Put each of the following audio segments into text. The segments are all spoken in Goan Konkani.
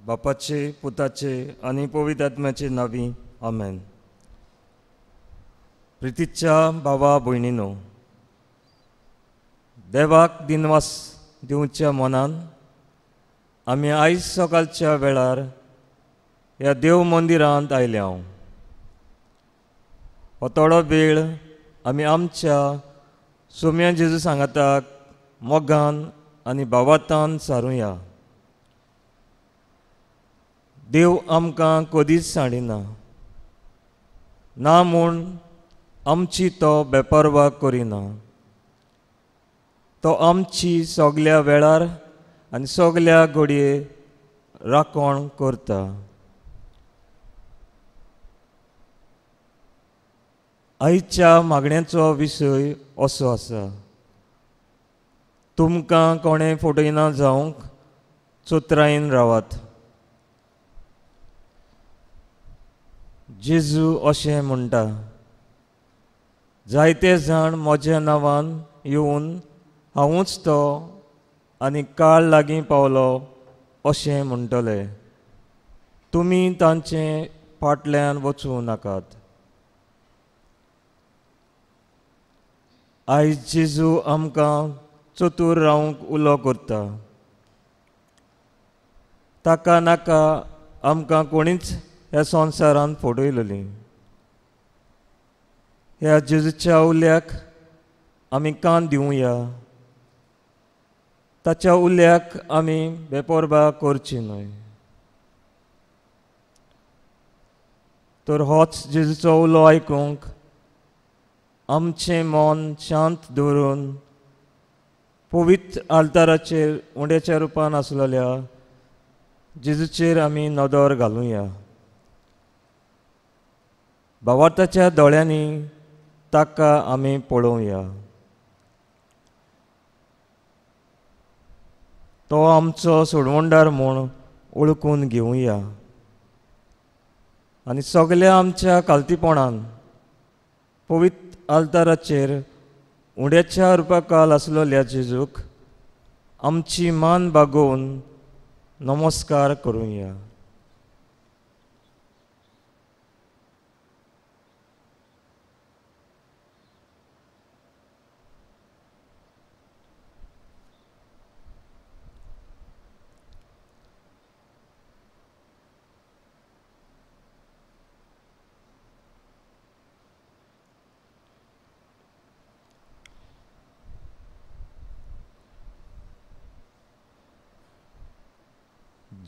बापाचे पुताचे आनी पवित्र आत्म्याचे नांवी आमेन. प्रितीच्या भावा भयणीनो, देवाक दिनवास दिवच्या मनान आमी आयज सकाळच्या वेळार ह्या देव मंदिरांत आयल्या. हो थोडो वेळ आमी आमच्या सोम्या जेजू सांगाताक मोगान आनी भावातान सारुया. देव आमकां कदीच सांडिना ना म्हूण आमची तो बेपर्वा करिना. तो आमची सगल्या वेळार आनी सगल्या घडये राखण करता. आयच्या मागण्याचो विशय असो आसा, तुमकां कोणें फटयना जावंक चतुरायेन रावात. जेजू अशें म्हणटा, जायते जाण म्हज्या नांवान येवन हांवूच तो आनी काळ लागीं पावलो अशें म्हणटले. तुमी तांचे फाटल्यान वचूं नाकात. आयज जेजू आमकां चतूर रावंक उलो करता. ताका नाका आमकां कोणीच ह्या संवसारांत फटयलेली. ह्या जेजूच्या उल्याक आमी कान दिवया. ताच्या उल्याक आमी बेपर्वा करची न्हय. तर होच जेजूचो उलो आयकूंक आमचें मन शांत दवरून पवित्र आल्ताराचेर उंड्याच्या रुपान आसलेल्या जेजूचेर आमी नदर घालुया. भावार्थाच्या दोळ्यांनी ताका आमी पळोवया. तो आमचो सोडवणदार म्हूण ओळखून घेवया आनी सगल्या आमच्या कालतीपणान पवित्र आल्ताराचेर उंड्याच्या रुपाकाल आसलेल्या जेजूक आमची मान बागोवन नमस्कार करुया.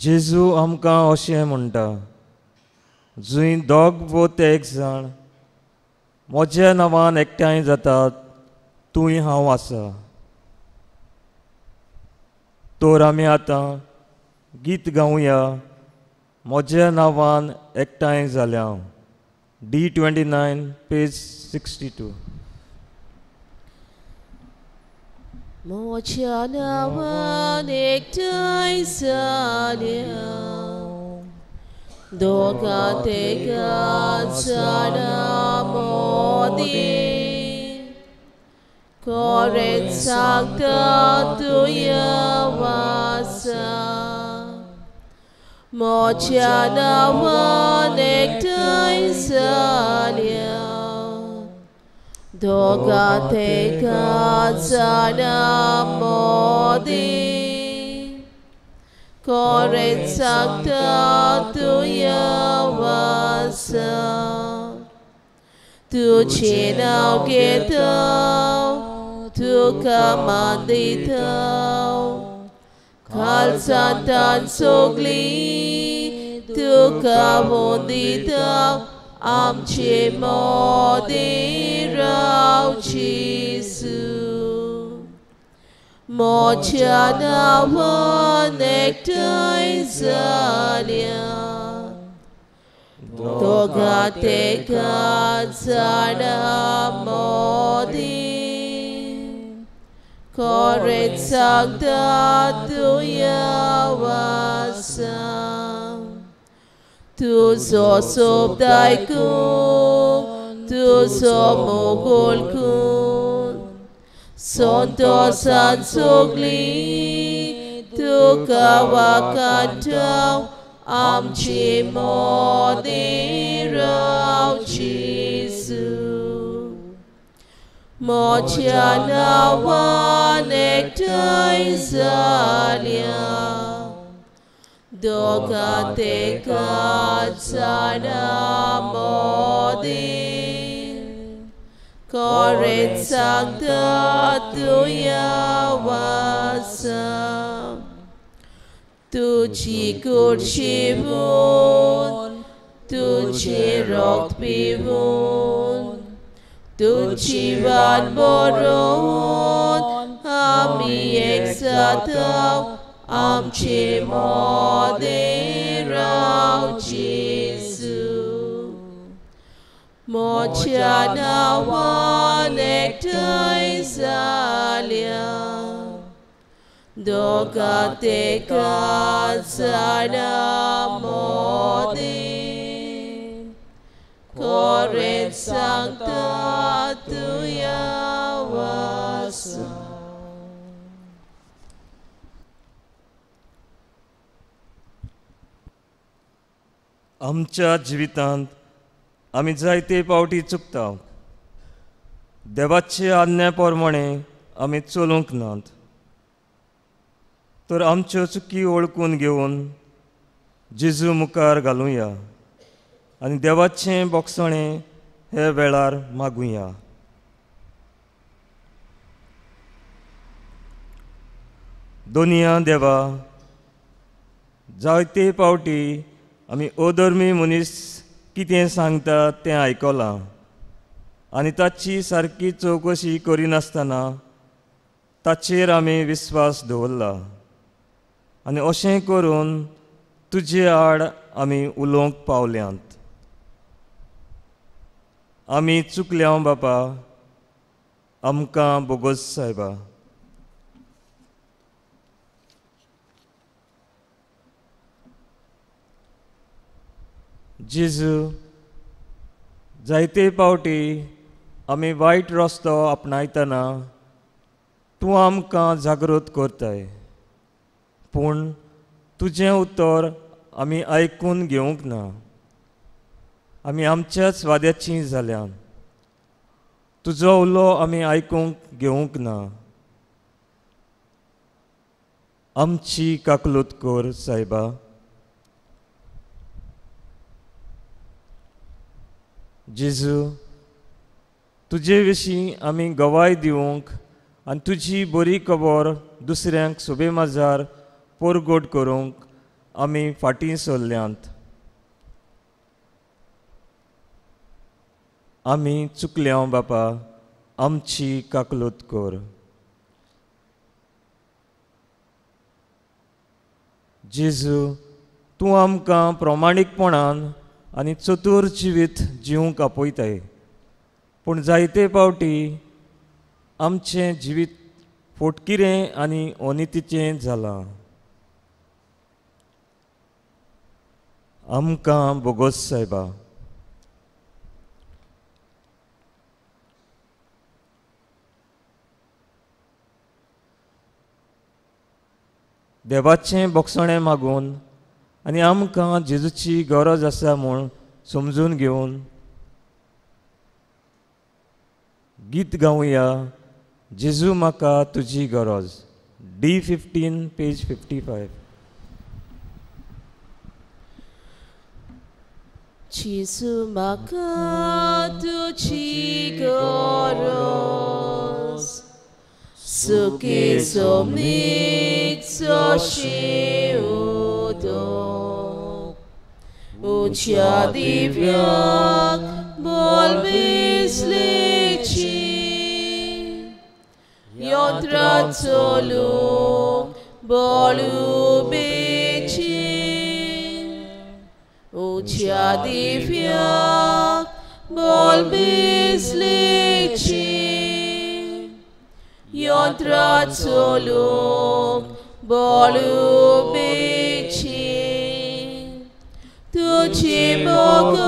जेजू आमकां अशें म्हणटा, जंय दोग वो तेग जाण म्हज्या नांवान एकठांय जातात तूंय हांव आसा. तर आमी आतां गीत गावया, म्हज्या नांवान एकठांय जाल्या. D29 page 62. म्हज्या नांवान एकठांय जाल्या, दोगां तेगां जाणां मोदीं, खरेंच सांगता तुया वासा. म्हज्या नांवान एकठांय जाल्या, दोगां तेगां जाणां मोदीं, खरेंच सांगता तुया वासा. तुजें नांव घेता, तुका मान दिता, खालसांतान सगळीं तुका वंदिता. आमचे मोदीं राव जेजू. म्हज्या नांवान एकठांय जाल्या, दोगां तेगां जाणां मोदीं, खरेंच सांगता तुया वासा. तुजो शब्द आयकून, तुजो मोग वळखून, संतोशान सगळीं तुका वाखाणटा. आमचे मोदें राव जेजू. म्हज्या नांवान एकठांय जाल्या दोगां तेगां जाणां मोदें खरेंच सांगता तुया वासा. तुजी कूड शिवून तुजें रक्त पिवून तुजी वाट बरोवन आमी एक जाता आमचे मोदें राव जेजू. म्हज्या नांवान एकठांय जाल्या दोगां तेगां जाणां मोदें खरेंच सांगता तुया वासा. आमच्या जिवितांत आमी जायते पावटी चुकता. देवाचे आज्ञा प्रमाणे आमी चलूंक नात तर आमच्यो चुकी वळखून घेवन जेजू मुखार घालुया आनी देवाचें बोगसणें हे वेळार मागुया. दोनया देवा, जायते पावटी आमी अधर्मी मनीस कितें सांगता तें आयकलां आनी ताची सारकी चवकशी करिनासतना ताचेर आमी विस्वास दवरला आनी अशें करून तुजे आड आमी उलोवंक पावल्यांत. आमी चुकल्या बापा, आमकां बोगोस सायबा. जेजू, जायते पावटी आमी वायट रस्तो आपणायतना तूं आमकां जागृत करताय, पूण तुजें उतर आमी आयकून घेवंक ना. आमी आमच्याच वाद्याचीं जाल्यान तुजो उलो आमी आयकूंक घेवंक ना. आमची काकलूत कर सायबा. जेजू, तुजे विशीं आमी गवाय दिवंक आनी तुजी बरी खबर दुसऱ्यांक सोबे माजार परगट करूंक आमी फाटीं सरल्यांत. आमी चुकल्या बापा, आमची काकलूत कर. जेजू, तूं आमकां प्रमाणीकपणान आनी चतूर जिवीत जिवंक आपयताय, पूण जायते पावटी आमचें जिवीत फोटकिरें आनी अनितीचें जालां. आमकां बोगोस सायबा. देवाचें बोगसणें मागून आनी आमकां जेजूची गरज आसा म्हूण समजून घेवन गीत गावया, जेजू म्हाका तुजी गरज. D15 page 55. जेजू म्हाका तुजी गरज, सुखी सोमनीक सोशी उदक उच्या दिव्याक बोल बिजलीची यंत्रां चलूंक बोलू बेची उच्या दिव्याक बोल बिजलीची यंत्रां चलूंक बोलू बेची तुजी बगर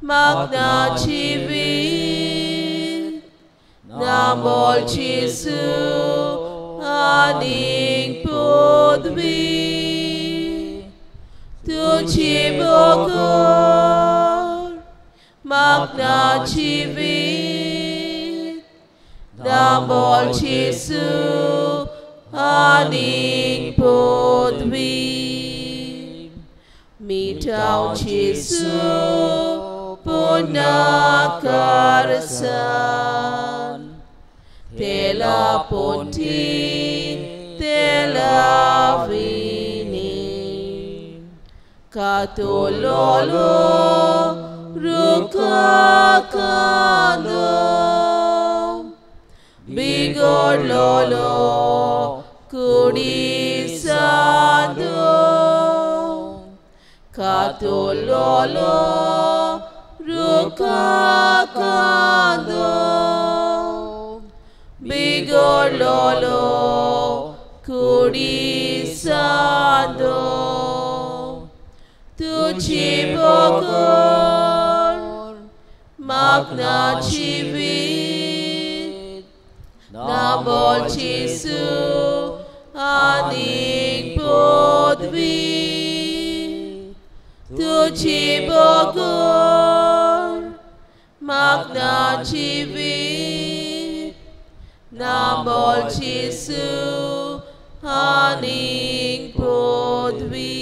म्हाका जिवीत ना बोल जेजू आनीक पदवी. तुजी बगर म्हाका जिवीत दांबोल जेजू आनीक पदवी मिठाव जेजू पुनाकारसान तेला पोंटी तेला विनी katololo rukakando bigololo kurisando katololo rukakando bigololo kurisando तुजी बगर म्हाका जिवीत नांबोल जेजू आनीक पदवी तुजी बगर म्हाका जिवीत नांबोल जेजू आनीक पदवी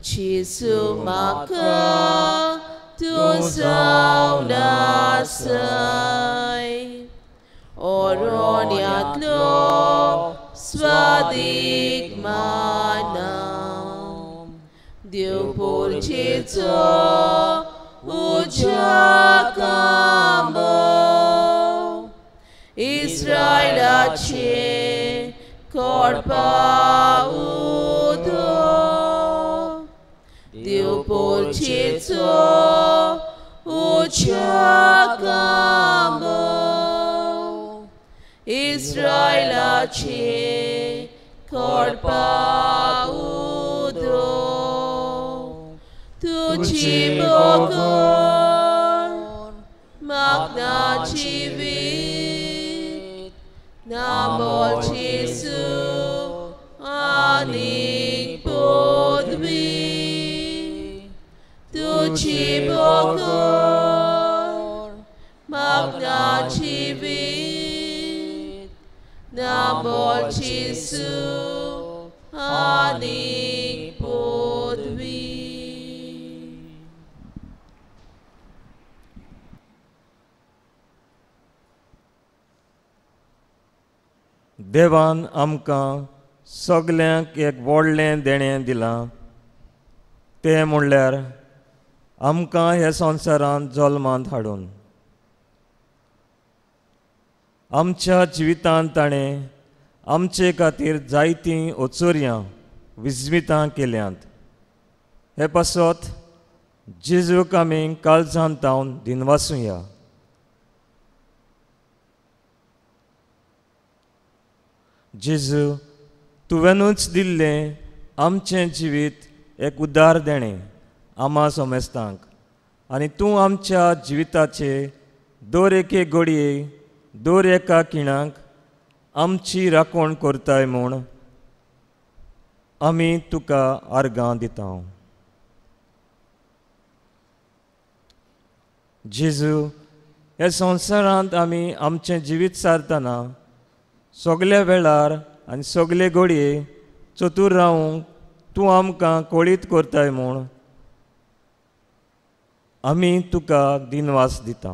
जेजू म्हाका तूं जावन आसाय ओरोण्यांतलो स्वादीक माना देव पोरचेचो उज्या कांबो इस्रायलाचे कोडपा उदो देव पोरचेचो उज्या कांबो इस्रायलाचे कोडपा उदो तुजी बगर म्हाका जिवीत नांबोल जेजू आनीक पदवी तुजी बगर म्हाका जिवीत नांबोल जेजू आनीक पदवी. देवान आमकां सगल्यांक एक व्हडलें देणें दिलां तें म्हणल्यार आमकां ह्या संवसारांत जल्मांत हाडून आमच्या जिवितांत ताणें आमचे खातीर जायतीं ओचोरयां विस्मितां केल्यांत. हे पासत जेजूक आमी काळजांत तावन दिनवासुया. जेजू तुवेंनूच दिल्लें आमचें जिवीत एक उदार देणें आमा सोमेस्तांक आनी तूं आमच्या जिविताचे दर एके घडये दर एका खिणाक आमची राखण करताय म्हूण आमी तुका आर्गां दिता. जेजू ह्या संवसारांत आमी आमचें जिवीत सारतना सगल्या वेळार आनी सगले घडये चतूर रावूंक तूं आमकां कळीत करताय म्हूण आमी तुका दिनवास दिता.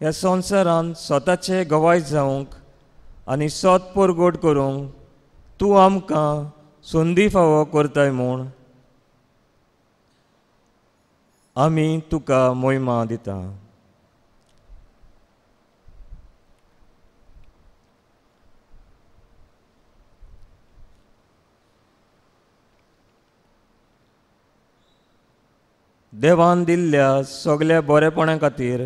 ह्या संवसारांत स्वताचे गवाय जावंक आनी सोत परगट करूंक तूं आमकां संदी फावो करताय म्हूण आमी तुका मोहिमा दिता. देवान दिल्ल्या सगल्या बरेपणा खातीर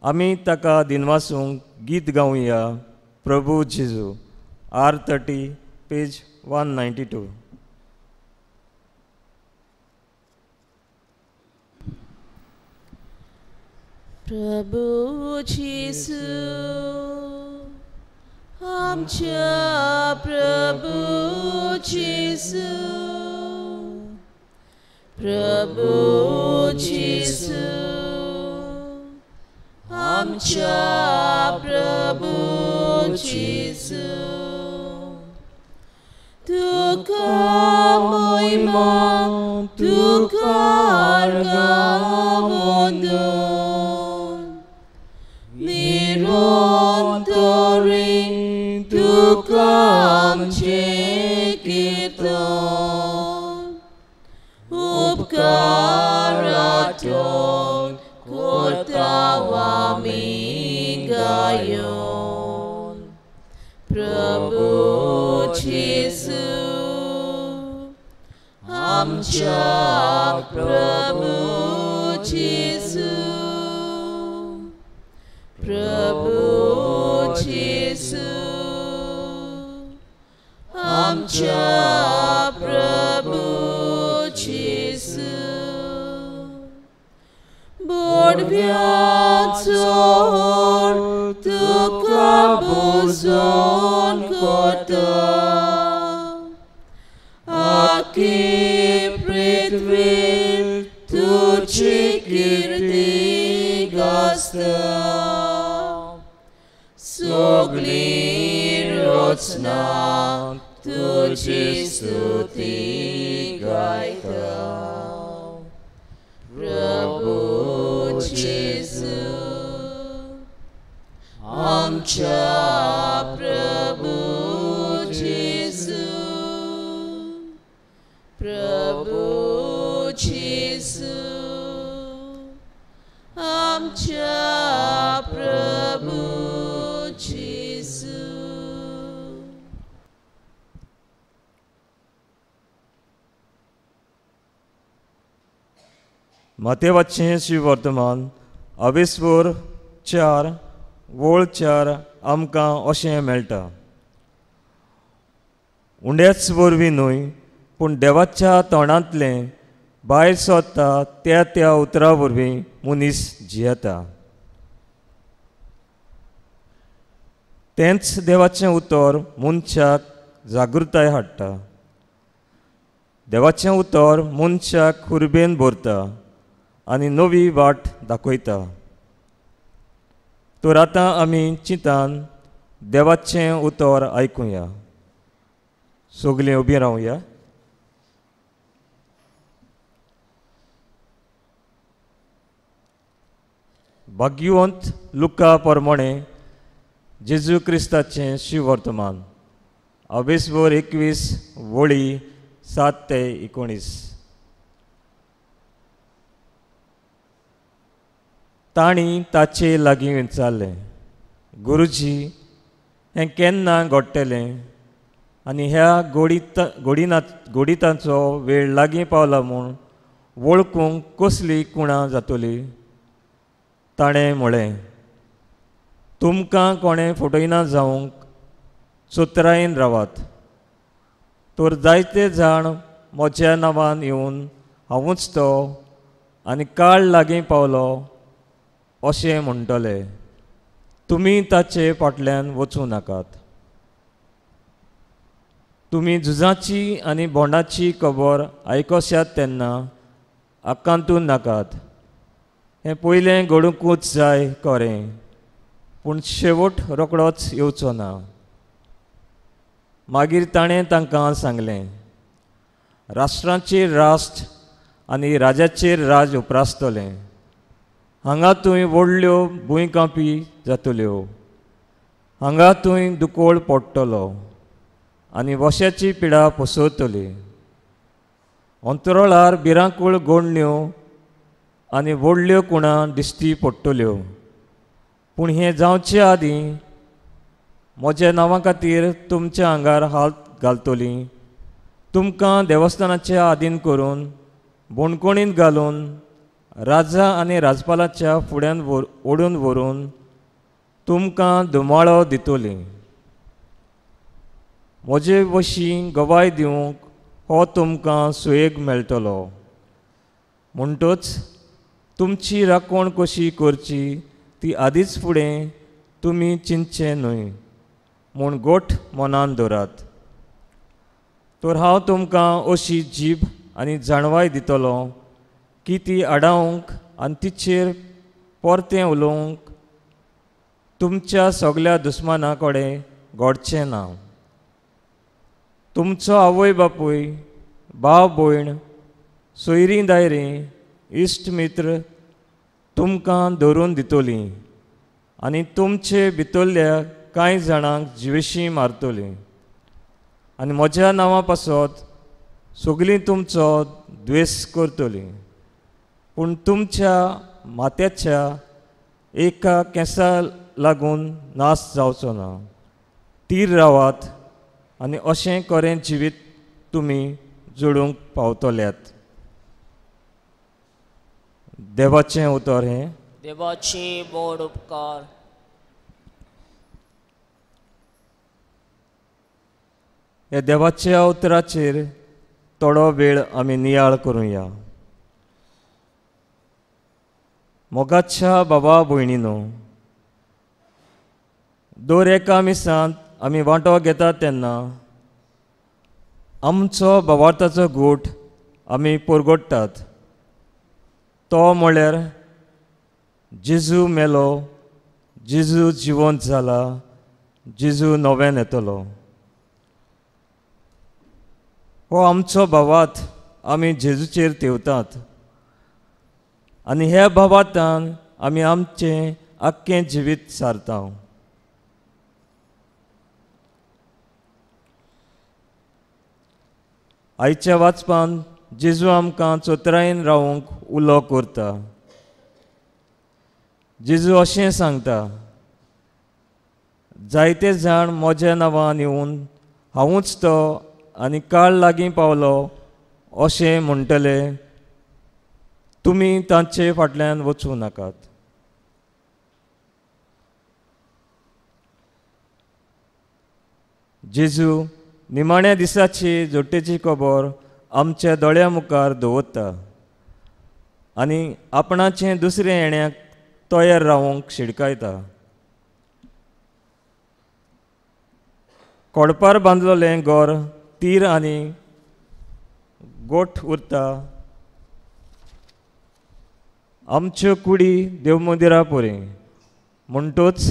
आमी ताका दिनवासूंक गीत गावया. प्रभू जेजू R30 page 192. Prabhu जेजू आमच्या प्रभू जेजू, प्रभू जेजू, आमच्या प्रभू जेजू. तुका मोहिमा, तुका अर्घावंदन, निरंतरी तुका आमचें कीर्तन, उपकारातून करता आमी गायन. प्रभू जेजू, आमच्या प्रभू जेजू, प्रभू जेजू, आमच्या प्रभू जेजू. बोडव्याचो तुका भोजन करता, आखी पृथ्वीर तुजी कीर्ती गाजता, सगळी रचना तुजी स्तुती गायता. प्रभू जेजू, आमच्या प्रभू जेजू, प्रभू जेजू, आमच्या प्रभू जेजू. मातेवाचें शिवर्तमान अवेस्वर 4 वळ 4 आमकां अशें मेळटा. उंड्याच वरवीं न्हय पूण देवाच्या तोंडांतलें भायर सोदता त्या त्या उतरा वरवीं मनीस जियेता. तेंच देवाचें उतर मनशाक जागृताय हाडटा. देवाचें उतर मनशाक खुरबेन भरता आनी नवी वाट दाखयता. तर आतां आमी चिंतान देवाचें उतर आयकुया. सगलीं उबीं रावया. भाग्यवंत लुका प्रमाणे जेजू क्रिस्ताचें शिवर्तमान अवेस्वर 21 वळी 7 ते 19. तांणी ताचे लागीं विचारलें, गुरुजी, हें केन्ना घडटलें आनी ह्या गोडितांचो वेळ लागीं पावला म्हूण वळखूंक कसली कुणां जातली? ताणें म्हळें, तुमकां कोणें फटयना जावंक चतुरायेन रावात. तर जायते जाण म्हज्या नांवान येवन हांवूच तो आनी काळ लागीं पावलो अशें म्हणटले. तुमी ताचे फाटल्यान वचूं नाकात. तुमी झुजाची आनी बोंडाची खबर आयकशात तेन्ना आकांतून नाकात. हें पयलें घडुंकूच जाय खरें, पूण शेवट रोखडोच येवचो ना. मागीर ताणें तांकां सांगलें, राष्ट्रांचेर राष्ट्र आनी राजाचेर राज उप्रासतलें. हांगा थंय व्हडल्यो भुंयकांपी जातल्यो, हांगा थंय दुकोळ पडटलो आनी वश्याची पिडा पसरतली. अंतराळार भिरांकूळ गोडण्यो आनी व्हडल्यो कुणां दिश्टी पडटल्यो. पूण हें जावचे आदीं म्हज्या नांवा खातीर तुमच्या आंगार हात घालतलीं, तुमकां देवस्थानाच्या आदीन करून बोणकोणींत घालून राजा आनी राजपालाच्या फुड्यान ओडून व्हरून तुमकां धुमाळो दितली. म्हजे वशीं गवाय दिवंक हो तुमकां सुयेग मेळटलो. म्हणटच तुमची राखण कशी करची ती आदींच फुडें तुमी चिंतचें न्हय. म्हूण गोठ मनान दवरात. तर हांव तुमकां अशी जीब आनी जाणवाय दितलो की ती आडावंक आनी तिचेर परतें उलोवंक तुमच्या सगल्या दुस्माना कडेन घडचें ना. तुमचो आवय बापूय, भाव भयण, सोयरीं दायरीं, इश्ट मित्र तुमकां धरून दितलीं आनी तुमचे भितरल्या कांय जाणांक जिवेशीं मारतलीं आनी म्हज्या नांवा पासत सगळीं तुमचो द्वेस करतलीं. पूण तुमच्या माथ्याच्या एका केंसा लागून नाश जावचो ना. तीर रावात आनी अशें करें जिवीत तुमी जोडूंक पावतल्यात. देवाचें उतर हें. देवाचे बोड उपकार. ह्या देवाच्या उतराचेर थोडो वेळ आमी नियाळ करुया. मोगाच्या बाबा भयणीनो, दर एका मिसांत आमी वांटो घेतात तेन्ना आमचो भावार्थाचो गूट आमी परगट्टात. तो म्हळ्यार जेजू मेलो, जेजू जिवंत जाला, जेजू नव्यान येतलो. हो आमचो भावार्थ आमी जेजूचेर तेवतात आनी ह्या भावार्थान आमी आमचें आख्खें जिवीत सारता. आयच्या वाचपान जेजू आमकां चतुरायेन रावूंक उलो करता. जेजू अशें सांगता, जायते जाण म्हज्या नांवान येवन हांवूच तो आनी काळ लागीं पावलो अशें म्हणटले, तुमी तांचे फाटल्यान वचूं नाकात. जेजू निमाण्या दिसाची जोडटेची खबर आमच्या दोळ्या मुखार दवरता आनी आपणाचें दुसऱ्या येण्याक तयार रावूंक शिडकायता. कोडपार बांदलेलें घर तीर आनी गोठ उरता. आमच्यो कुडी देवमंदिरा परी म्हणटूच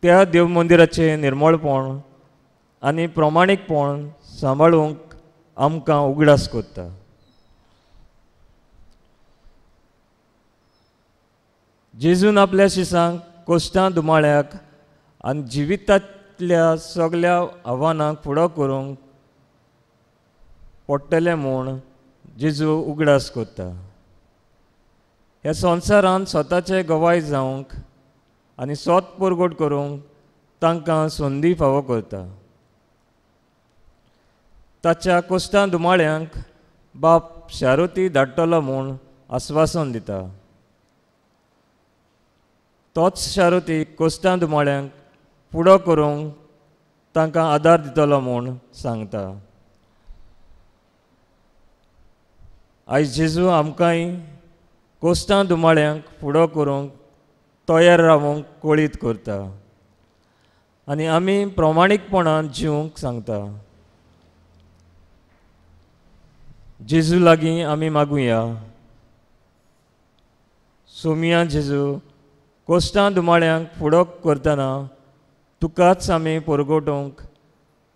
त्या देवमंदिराचें निर्मळपण आनी प्रमाणीकपण सांबाळूंक आमकां उगडास करता. जेजून आपल्या शिसांक कोश्टां दुमाळ्याक आनी जिवितांतल्या सगल्या आव्हानांक फुडो करूंक पडटलें म्हूण जेजू उगडास करता. ह्या संवसारांत स्वताचे गवाय जावंक आनी स्वत परगट करूंक तांकां संदी फावो करता. ताच्या कोश्टां दुमाळ्यांक बाप शारुती धाडटलो म्हूण आस्वासन दिता. तोच शारुती कोश्टां दुमाळ्यांक फुडो करूंक तांकां आदार दितलो म्हूण सांगता. आयज जेजू आमकांय कोश्टां दुमाळ्यांक फुडो करूंक तयार रावूंक कळीत करता आनी आमी प्रमाणीकपणान जिवंक सांगता. जेजू लागीं आमी मागुया. सोमिया जेजू, कोश्टां दुमाळ्यांक फुडो करतना तुकाच आमी परगटूंक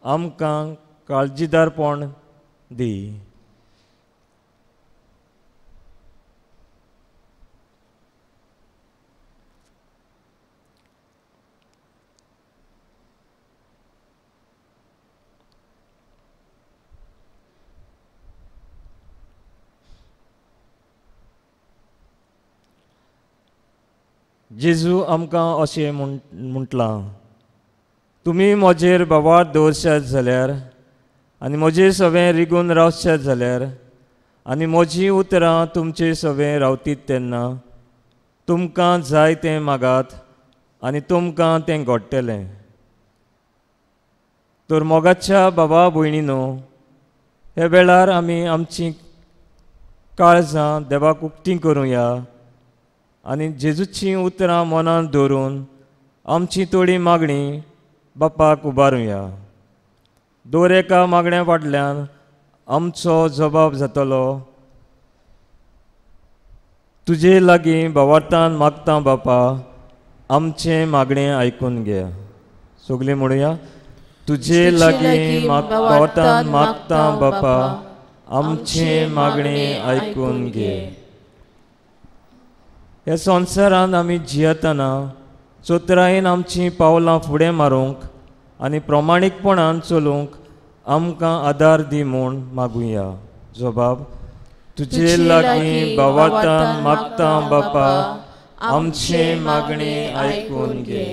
आमकां काळजीदारपण दी. जेजू आमकां अशें म्हटलां, तुमी म्हजेर भावार्थ दवरशात जाल्यार आनी म्हजे सवें रिगून रावशात जाल्यार आनी म्हजीं उतरां तुमचे सवें रावतीत तेन्ना तुमकां जाय तें मागात आनी तुमकां तें घडटलें. तर मोगाच्या बाबा भयणीनो, ह्या वेळार आमी आमचीं काळजां देवाक उक्तीं करुया आनी जेजूचीं उतरां मनांत दवरून आमची थोडी मागणी बापाक उबारुया. दर एका मागण्या फाटल्यान आमचो जबाब जातलो. तुजे लागीं भावार्थान मागता बापा, आमचें मागणें आयकून घे. सगळीं म्हणुया, तुजे लागीं भावार्थान मागता बापा, आमचें मागणें आयकून घे. ह्या संवसारांत आमी जियेतना चतुरायेन आमचीं पावलां फुडें मारूंक आनी प्रमाणीकपणान चलूंक आमकां आदार दी म्हूण मागुया. जबाब, तुजे लागीं भावार्थान मागता बापा, आमचें मागणें आयकून घे.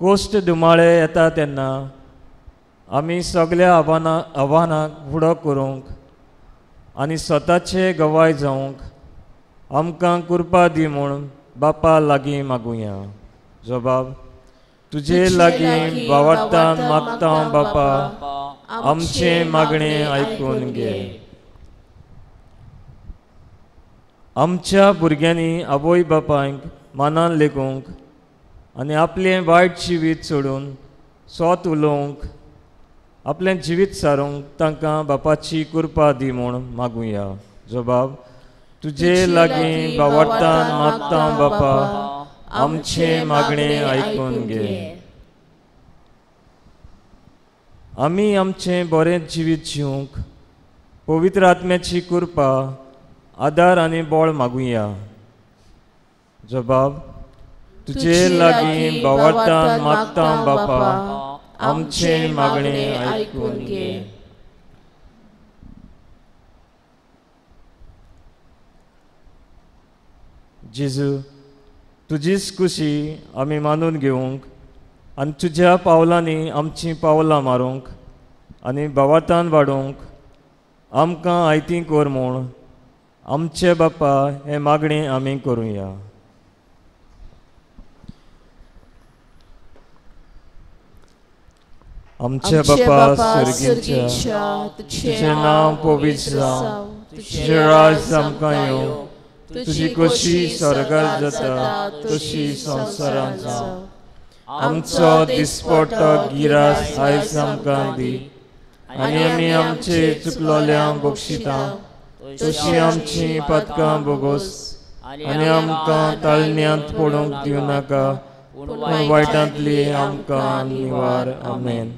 कोश्ट दुमाळे येता तेन्ना आमी सगल्या आव्हानांक फुडो करूंक आनी स्वताचे गवाय जावंक आमकां कृपा दी म्हूण बापा लागीं मागुया. जबाब, तुजे लागीं भावार्थान मागता बापा, आमचें मागणें आयकून घे. आमच्या भुरग्यांनी आवय बापायक मानान लेखूंक आनी आपलें वायट जिवीत सोडून स्वत उलोवंक आपलें जिवीत सारूंक तांकां बापाची कृपा दी म्हूण मागुया. जबाब, तुजे लागीं भावार्थान मागता बापा, आमचें मागणें आयकून घे. आमी आमचें बरें जिवीत जिवंक पवित्र आत्म्याची कृपा, आदार आनी बळ मागुया. जबाब, तुजे लागीं भावार्थान मागता बापा, आमचें मागणें आयकून घे. जेजू, तुजीच खुशी आमी मानून घेवंक आनी तुज्या पावलांनी आमचीं पावलां मारूंक आनी भावार्थान वाडोवंक आमकां आयती कर म्हूण आमचे बापा हें मागणें आमी करुया. आमचे बापा सर्गीच्या, तुजें नांव पवित्र जावं, तुजें राज आमकां येवं, तुजी खोशी स्वर्गार जाता तशी संवसारांत जावं. आमचो दिसपट्टो गिरास आयज आमकां दी आनी आमी आमचे चुकलोल्यांक बक्षिता तशी आमची पदकां बोगोस आनी आमकां ताळण्यांत पडूंक दिवं नाका, पूण वायटांतली आमकां निवार. आमेन.